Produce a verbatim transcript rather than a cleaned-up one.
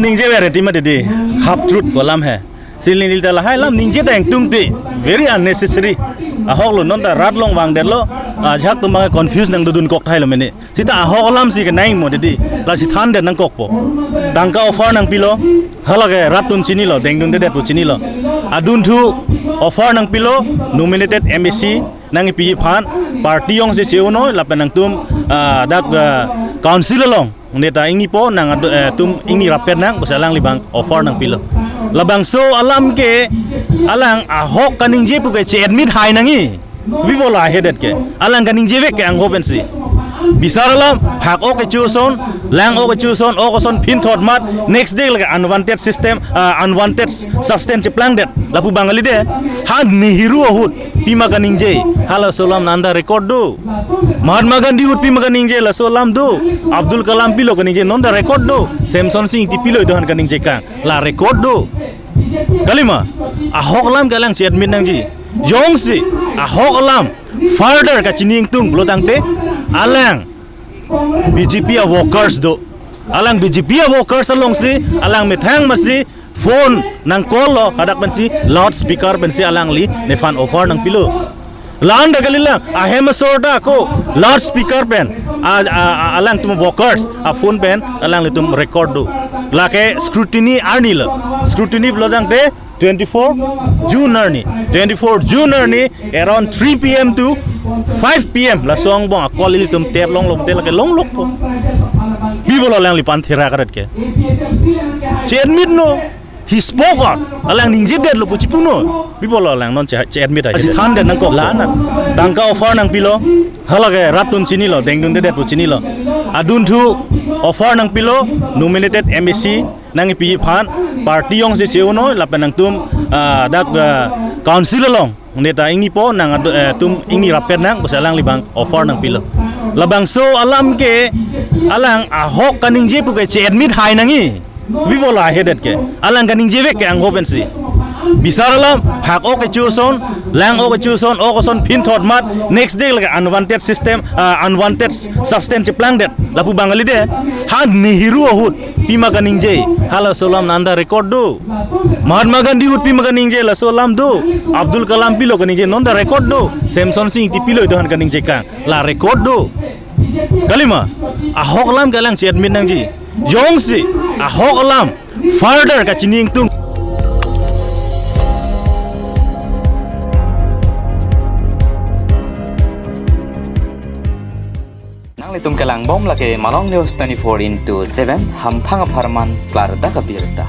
Ningje vere ti mati di, half truth ko alam he. Si neli ta lahai alam ningje ta ingtung ti, very unnecessary. Ahok lo, non ta rat along vangdetlo, ajahak atum abang confuse nangdodun kok tahai lo mene. Seta ahok alam si kenang mo di, la si thandet nangkokpo. Tangka offer nangpilo, hala ke rat atum chinilo, dengdundedet pu chinilo. Adunthu offer nangpilo, nominated M A C nangkipi aphan, party jongsi che-un noi, lapen nangtum, ah, dak, ah, council along, neta ingnipo nang adu-, eh, tum ingni rapet nang, pusi alangli abang offer nangpilo. Labangso alam ke, alang ahok kaningje pu ke che-admit hai nangji. Pi apot la hedet ke, alang kaningje vek ke angho pensi. Bisar alam, phak ok kecho ason, lang ok kecho ason, ok ason phinthot mat, next day lake unwanted system, ah, unwanted substance cheplangdet. Lapu abang kali de, ha Nehru ahut pima kaningje, halaso alam non ta record do. Mahatma Gandhi ahut pima kaningje, laso alam do. Abdul Kalam pilo kaningje, non ta record do. Semson Sing Ingti pilo itum aphan kaningje kang, la record do. Kalima, ahok alam ke alang che-admit nangji. Jongsi ahok alam further kachini ingtung pulo tangte, alang B J P a-workers do. Alang B J P a-workers alongsi, alang methang masi phone nang-call lo, hadak pensi loudspeaker pensi alangli nephan offer nangpilo. La-an ta kalilang, ahem asor ta ako loudspeaker pen, a, a, a, alangtum workers a-phone pen alanglitum record do. Lake scrutiny arni lo. Scrutiny pulo tangte twenty-four June arni. Twenty-four June arni around three P M to five P M laso angbong a-call ilitum tep longlok te lake longlokpo. Pi apot la alangliphan thera karet ke, che-admit no. He spoke out. Alang ningjedetlo pu chipu no. Pi apot la alang non che, che-admit ai. Asi thandet nangkok la na. Tangka offer nangpilo, hala ke rat atum chinilo, dengdundedet pu chinilo. Adunthu offer nangpilo, nominated M A C nangkipi aphan, party jongsi che-un noi, lapen nangtum, ah, dak, ah, council along, neta ingnipo nang adu-, eh, tum ingni rapet nang, pusi alangli abang offer nangpilo. Labangso alam ke, alang ahok kaningje pu ke che-admit hai nangji. Pi apot la hedet ke, alang kaningje vek ke angho pensi. Bisar alam, phak ok kecho ason, lang ok kecho ason, ok ason phinthot mat, next day lake unwanted system, ah, unwanted substance cheplangdet. Lapu abang kali de, ha Nehru ahut pima kaningje, halaso alam non ta record do. Mahatma Gandhi ahut pima kaningje, laso alam do. Abdul Kalam pilo kaningje, non ta record do. Semson Sing Ingti pilo itum aphan kaningje kang, la record do. Kalima, ahok alam ke alang che-admit nangji. Jongsi ahok alam further kachini ingtung. Nanglitum kelang bom lake Malong News twenty-four into seven, hamphang apharman klardak abirta.